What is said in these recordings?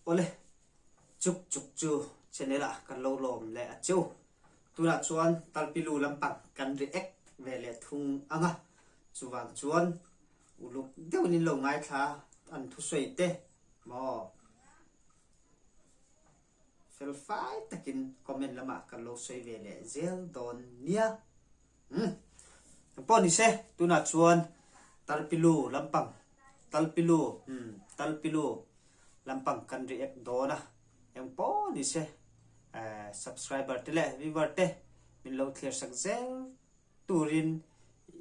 Awle, chuk chuk chu channel ah kan lo lawm leh a cheu. Tunah chuan Talpilu lampang kan react ve leh thung ang a, chuvang chuan uluk deuhin in lo ngaithla an thusawi te maw? Fel fai takin comment lamah kan lo sawi ve leh zel dawn nia. Umm. Engpawh ni se, tunah chuan Talpilu lampang, Talpilu, umm, Talpilu lampang kan react dawn a. Engpawh ni se, eh, subscriber te leh viewer te min lo thlir sak zel turin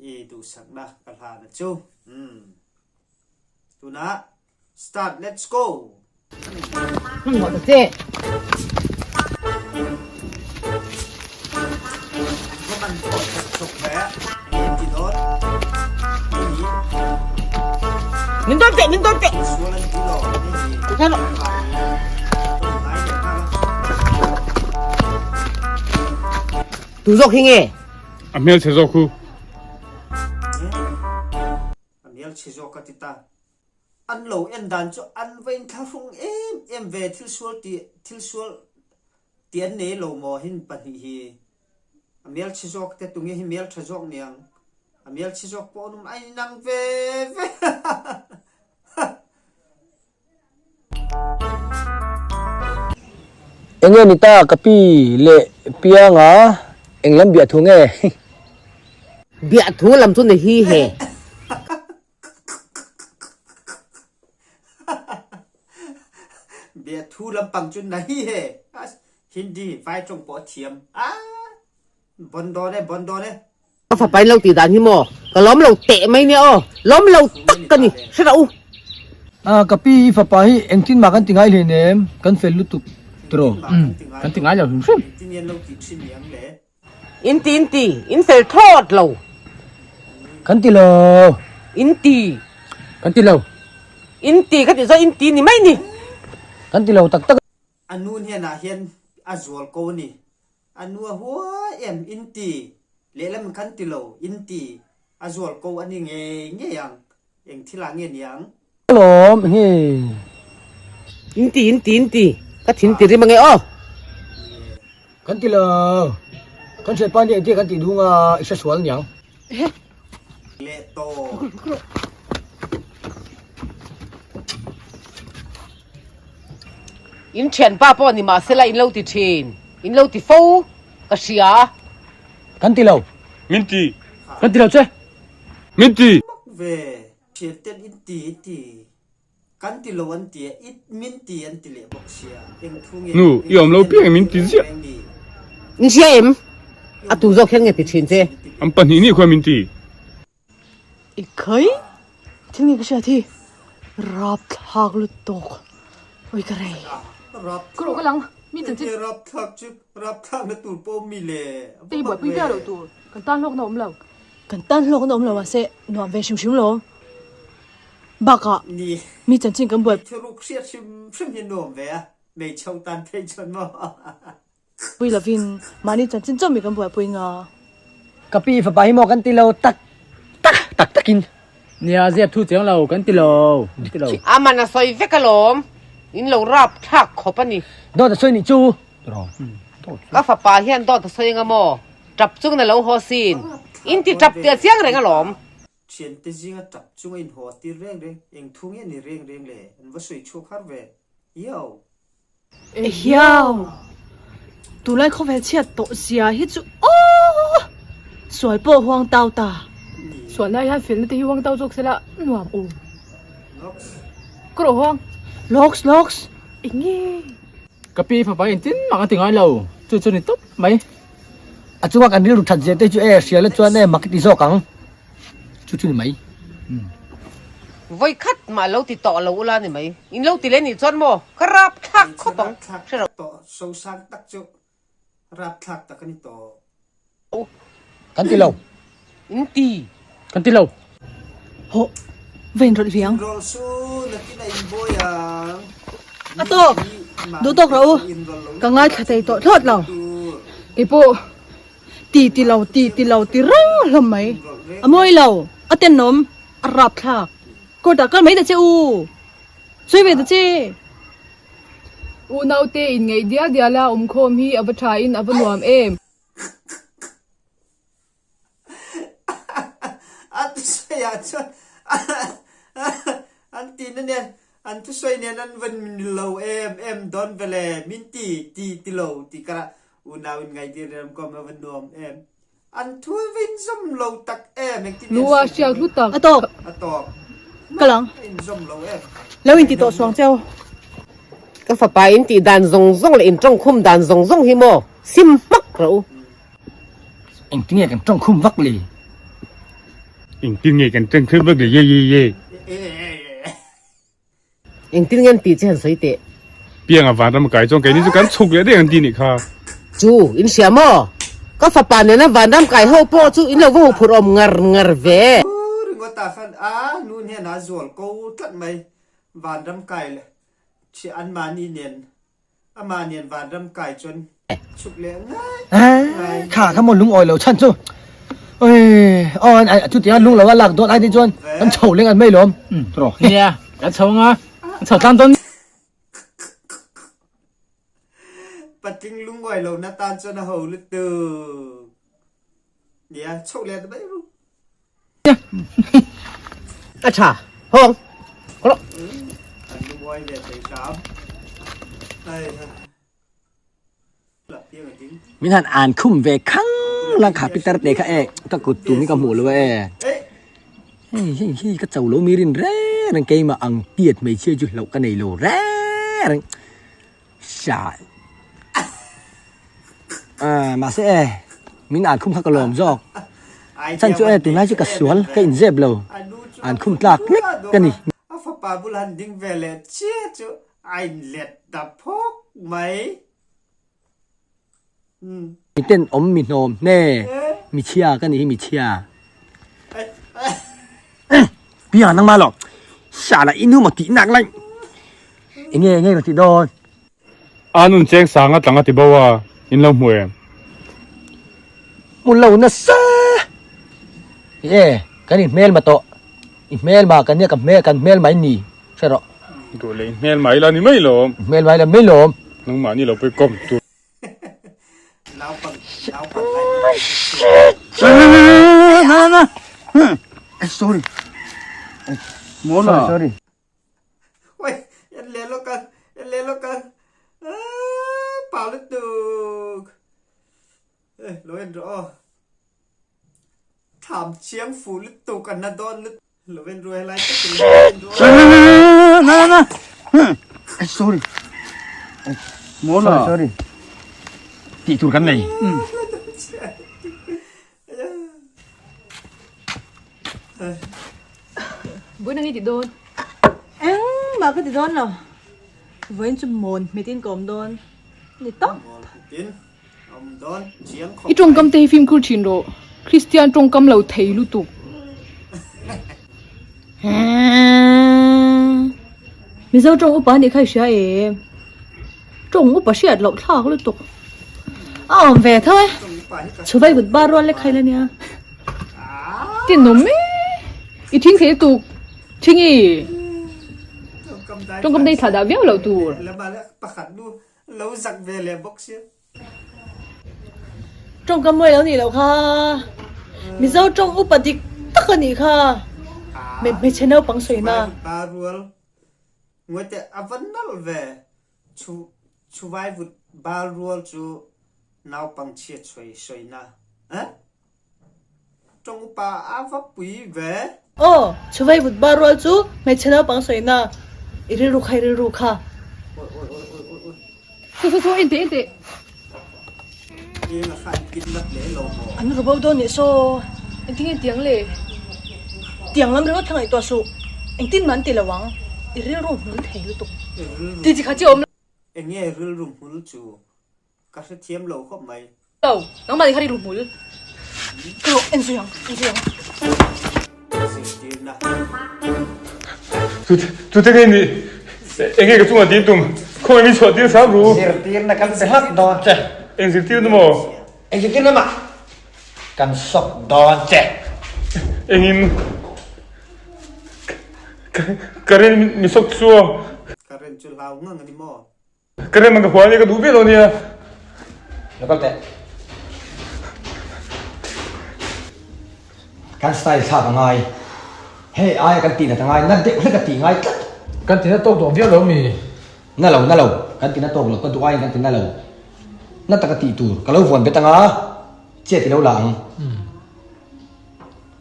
i duhsakna ka hlan a chu. Umm. Tunah Start let's go. Hmanhmawh ta che. Va man pawh chuk chuk ve nge ti dawn hei hi. Min dawn teh min dawn teh. Sual an ti lo hei hi. Tu zawk hi nge? A hmelchhe zawk khu. A hmelchhe zawk ka ti ta. An lo en dan chu an va inthlahrung em em ve, thil sual tih thil sual tih an nei lo maw hin pahnih hi a hmelchhe zawk te tunge hi hmeltha zawk niang a hmelchhe zawk pawh an awm a inang ve ve Enge ni ta ka pi leh pianga eng lam biahthu nge? Biahthu lam chu ni hi he. Biathu lampang chu nahi he. Hindi vai tawng pawh a thiam. A bon dawn e, bon dawn e. Ka fapa in lo tih dan hi maw ka lawm lo teh mai nia aw, lawm lo tak ka ni, hre rawh u. Ka pi i fapa hi engtin mah kan ti ngai hleinem em, kan fel lutuk tiraw? Kan ti ngai lo hrim hrim. Engtin nge an lo tih thin niang le? In ti in ti, in fel thlawt lo. Kan ti lo. In ti. Kan ti lo. In ti ka ti zawh in ti ni mai ni. Kan ti lo tak tak. A nu hnenah hian a zual ko a ni. A nu a huai em in ti. Lehlam kan ti lo, in ti. A zual ko a ni ngei ngei ang. Eng thil ah nge niang? Lawm hi. In ti in ti in ti ka thin ti rim ange aw. Kan ti lo. Kan hriat pa nia engtia kan tih dung a i hre sual niang. Leh tawh. In thianpa pawh ni mahsela in lo ti thin, in lo ti fo ka hria. Kan ti lo. Min ti. Kan ti lo che. Min ti. Mak ve. Thian ten in ti in ti. Kan ti lo an ti a, it min ti an ti leh bawk sia. Eng thu nge Nu, i awm lo piang min ti ziah. In hria em? A tu zawk hian nge ti thin che? An pahnih nih khuan min ti. I khai? Thil nge ka hriat hi? Rapthlak lutuk. Ui ka rei. Rapthlak. Ka rawh ka lang. Mi chanchin. Enge rapthlak chu? Rapthlak na tur pawh mi le. Tei buaipui viau loh tur. Kan tan hlawkna awm lo. Kan tan hlawkna awm lo mahse nuam ve hrim hrim lo. Bakah mi chanchin kan buai. Thuruk hriat hrim hrim hi nuam ve a, hmeichhe ho tan phei chuan maw. Pui lovin mahni chanchin chauh mi kan buaipui nga. Ka pi fapa hi maw kan ti lo tak tak tak takin. Nia zep thu chiang lo kan ti lo kan ti lo. A man a sawi vek alawm, in lo rap thlak khawp a ni. Dawt a sawi nih chu. Ka fapa hian dawt a sawi anga maw? Tap chungin a lo haw sin. In ti tap tih a chiang reng alawm. Thiante zinga tap chunga in haw tir reng reng, eng thu nge ni reng reng le? An va sawi chhuak har ve. Hiau! E hiau! Tunlai khawvel chhiat tawh zia hi chu aww! Sual pawh huang tau ta. Sual lai hian felna te hi huang tau zawk sela nuam u. Ka rawh huang. Lawks lawks! Eng nge? Ka pi fapa engtin mah ka ti ngai lo, chu chu ni tawp mai. A chunga kan rilru that zia te chu e hria la chuan e mak i ti zawk ang. Chu chu ni mai. Vawi khat mah lo ti tawh lo ula ni mai. In lo ti leh nih chuan maw ka rap thlak khawp ang. Hre rawh. Tawh sosang tak chu rap thlak tak a ni tawh. Kan ti lo. In ti. Kan ti lo. Hawh, va inrawlh ve ang. Inrawlh su, nakin a inbuai ang. A tawk, duh tawk rawh u, ka ngaithla thei tawh thlawt lo. Keipawh ti ti lo ti ti lo ti reng hlawm mai. A mawi lo, a tenawm, a rapthlak. Court ah kal mai ta che u, sawi ve ta che. Unaute inngeih dial diala awmkhawm hi a va thain a va nuam em. A thusawiah chuan an tihna nen an thusawi nen an va lo em em dawn vele min ti ti ti lo tih karah unau inngaihtir nen awmkhawm a va nuam em. An thu a va inzawm lo tak em engtin nge Lua hriak hlu tak. A tawk. A tawk. Ka lang. A inzawm lo em. Lo inti tawh suang cheu. Ka fapa in tih dan zawng zawng leh in tawngkhum dan zawng zawng hi maw sim hmak rawh u. Engtin nge kan tawngkhum vak le? Engtin nge kan tawngkhum vak le ye ye ye. Engtin nge an tih che han sawi teh. Pianga vanram a kai chuan keini chu kan chhuk leh daih ang ti nih kha. Chu, in hria maw? Ka fapa nena vanram kai ho pawh chu in lo va huphurh awm ngar ngar ve. Chu ringawt ah khan a nu hnenah a zual ko tlat mai. Vanram kai leh chi anmahni nen amah nen vanram kai chuan chhuk leh ngai ngai. Kha kha maw lungawi lo chhan chu. Oi aw chutia lung lo a lak dawt ai te chuan kan chho leng an mai lawm. Tawh nia kan chho anga kan chho tlang dawn. Patling lungawi lo na tan chuan a ho lutuk. Nia chho leh ta mai ru. A tha hawng rawh. An lungawi ve thei hram. Ai ha. Min han an khum ve khang lang kha pitar te kha e ka kut tum hi ka hmuh lo e. Hei hei hei ka cho lo mi rin reng reng keimah ang tiat hmeichhia chu hlauh ka nei lo reng reng. Sha Ah mahse e min an khum kha ka lawm zawk. Chan chu e tunlai chu ka sual ka inzep lo an khum tlak lek ka ni. A fapa bul han ding ve leh chiah chu a inlet ta phawk mai. Mi ten awm mi hnawm hne mi chhia ka nih hi mi chhia. Pia nangmah lo sah lah i nu maw tih nak lai enge enge ka tih dawn. A nun cheng sang a tlang a ti bo a in lo hmu em. Hmu lo nasa e kan in hmelma tawh i hmelma kan nia ka hmel kan hmelma in ni. Hre rawh. Duh leh hmel mai la ni mai lawm. Hmel mai la mai lawm. Nangmah ni lo pawh i kawm tur. Sorry. Sorry, sorry. Oi, en leh lawk ang, en leh lawk ang. Pau lutuk. Lo en rawh aw. Tham chiang fuh lutuk an na dawn lutuk. Lo en ruai lai takin lo en ruai. Na na na. Sorry. Sorry, sorry. Tih tur kan nei. Vawiin ang i ti dawn. Engmah ka ti dawn lo. Vawiin chu mawn hmetin ka awm dawn. Ni tawp. Mawn hmetin. I tawngkam te hi fimkhur thin rawh. Kristian tawngkam lo thei lutuk. Mizo tawng upa nih kha i hria em? Tawng upa hriat loh thlak lutuk. A awm ve tho e. Chhuvai vut bar rual lek kha ila nia. Tinawm e. I thing thei lutuk. Thingi. Tawngkam dai thlah dah viau loh tur. Lo zak ve leh bawk sia. Tawngkam mawi lo nih loh kha. Mizo tawng upa dik tak a nih kha. Hmeichhe naupang sawina. Chuvai vut ba rual. Ngawi a va nalh ve. Chuvai vut ba rual chu naupang chhiat sawi sawina. Tawng upa a va pui ve. Aw, chuvei vut ba rual chu hmeichhe naupang sawina i rilru kha i rilru kha. Awi awi awi awi awi awi. Chu chu chu en teh en teh. Eng a kha an kidnap leh lo maw? An ru bo dawn nih saw. Engtin nge tiang le? Tiang lam ringawt kha ngaihtuah suh. Engtin mah an ti lo ang. I rilru hmul thei lutuk. Ti chi kha chi awm lo. Eng nge rilru hmul chu? Ka hrethiam lo khawp mai. Lo, nangmah nih kha rilru hmul. Ka rawh, en zui ang, en zui ang. Zirtirna. Tute nge nih? Eng nge ka chungah tiin tum? Khawngaih min chhuah tir hram ru. Zirtirna kan pe hlak dawn che. Eng zirtirna maw? Eng zirtirna mah kan sawk dawn che. Engin ka rin mi sawk chu a. Ka rin chu hlau ngang a ni maw? Ka rem ang ka hua ania ka duh viau lo ania. Lo kal teh. Kan style thlak a ngai. Hei aia kan tih nat a ngai, na deuh hlek a tih ngai tlat. Kan ti na tawk duh viau lo mi? Na lo, na lo. Kan ti na tawk lo, ka duh aiin kan ti na lo. Na taka tih tur ka lo vuan bet anga chet i lo la ang.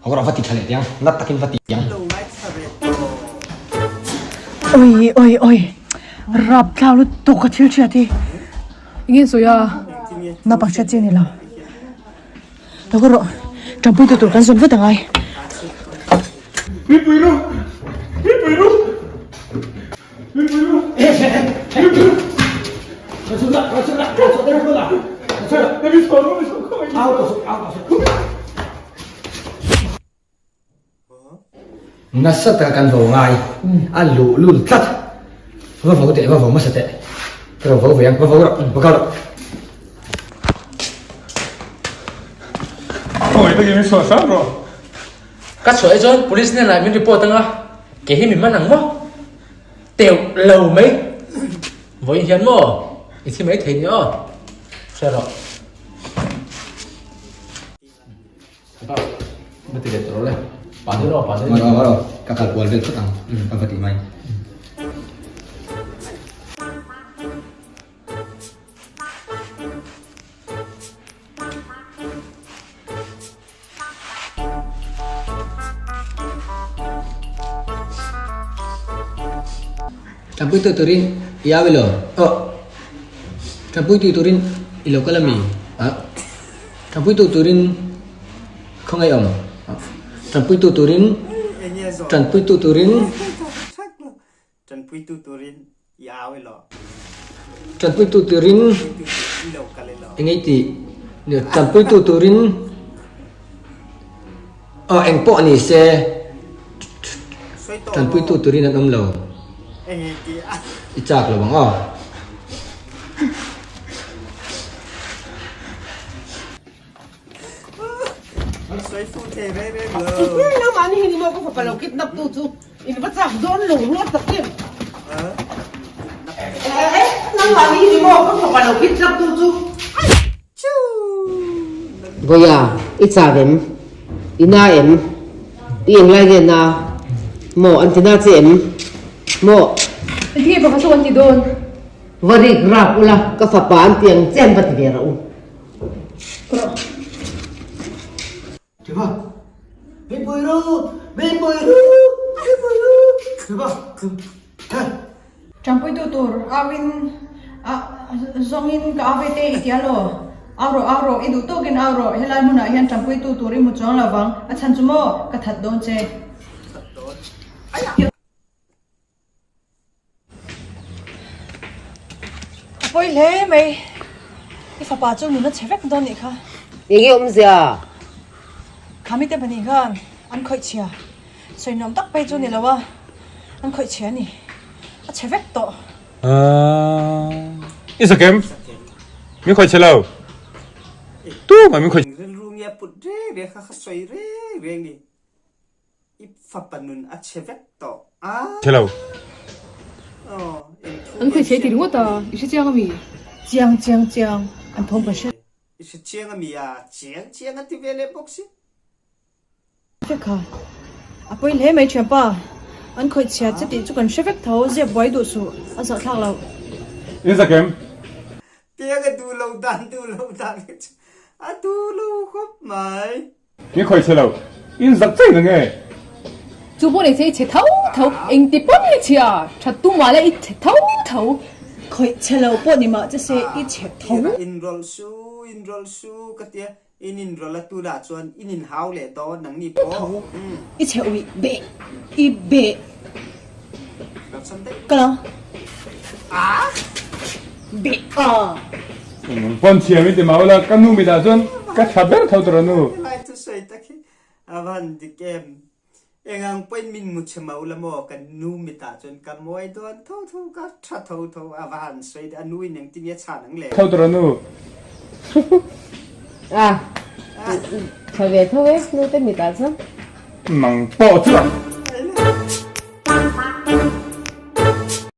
Ho rawh va ti tha leh teh ang, na takin va ti ang. Oi oi oi, rap thlau lutuk ka thil hriat hi. Enge sawi a? Naupang hriat chi a ni lo. Lo ka rawh, tanpui tu tur kan zawn vat angai. Mipui ru! Mipui ru! Mipui ru! Mipui ru! Nasa taka kan vo ngai a luh lul tlat va vo teh va vo hmasa teh ka lo vo ve ang va vo rawh va kal rawh. Khawngaih takin min chhuah hram rawh. Ka chhuah hi chuan police hnenah min report anga kei hi min man ang maw? Teuh lo mai. Vawiin hian maw i thi mai thei ni aw. Hre rawh. Ka kal kual vel phawt ang ka va ti mai. Tanpui tu turin i au ilo aw tanpui tu turin i lo kal ami ah tanpui tu turin khawngaih awm tanpui tu turin tanpui tu turin Tanpui tu turin i au ilo. Tanpui tu turin engei tih tanpui tu turin aw eng pawh ni se tanpui tu turin an awm lo i chak lo ang aw. Nangmahni hi ni maw ka fapa lo kidnap tu chu. In va chak dawn lo ruat tak em. Eh nangmah ni hi maw ka fapa lo kit tlak tu chu. Vawiah i chak em? I na em? I englai nge na? Maw an ti na che em? Maw. Engtinge fapa chu an ti dawn? Va rik rap ula ka fapa an ti ang che an va ti ve rah u. Thiba Min pui ru Min pui ru Min pui ru Thiba Heh Ṭangpuitu tur auin a zawngin ka au ve te i tia law? Au rawh au rawh i duh tawkin au rawh helai hmunah hian ṭangpuitu tur i hmu chuang lo vang a chhan chu maw ka that dawn che. A pawi hle mai, i fapa chu nun a chhe vek dawn nih kha. Enge awmzia? Khami te pahnih khan an khawih chhia, sawi nuam tak phei chu ni lo a, an khawih chhia a ni, a chhe vek tawh. I zakem, min khawih chhe lo, tumah min khawih. Rilru nge put reng reng kha kha sawi reng reng ni. I fapa nun a chhe vek tawh a. Chhe lo. An khawih chhe ti ringawt a, i hre chiang ami? Chiang chiang chiang, an thawm kan hre. I hre chiang ami a, chiang chiang a ti ve leh bawk si. Vek kha. A pawi hle mai thianpa, an khawih chhia che tih chu kan hre vek tho, ziak buai duh suh, a zahthlak loh. In zakem. Piang a duh lo dan duh lo dan hi chu a duh lo khawp mai. Min khawi chhe lo, in zak chei na nge? Chu pawh nei se i chhe tho tho, engti pawn i chhia, tha tum mah la i chhe tho tho. Khawi chhe lo pawh ni mah che se i chhe tho. In rawlh su, in rawlh su ka tia, in in rawlh a tunah chuan in in hau leh dawn nangni pawh. Tho, i chhe uih beh, i beh. Ka lo. Beh a. Pawn chhia min ti mau la, ka nu mitah chuan ka tha ber tho tur a nu. Helai chu sawi tak hi a van dik em. Engang pawhin min mu chhe mau la maw, ka nu mitah chuan ka mawi dawn tho tho, ka tha tho tho a va han sawi a nu in engtin nge a chhan ang le. Tho tur a nu. A tha ve tho e, nu te mitah chuan. Nang pawh chu a.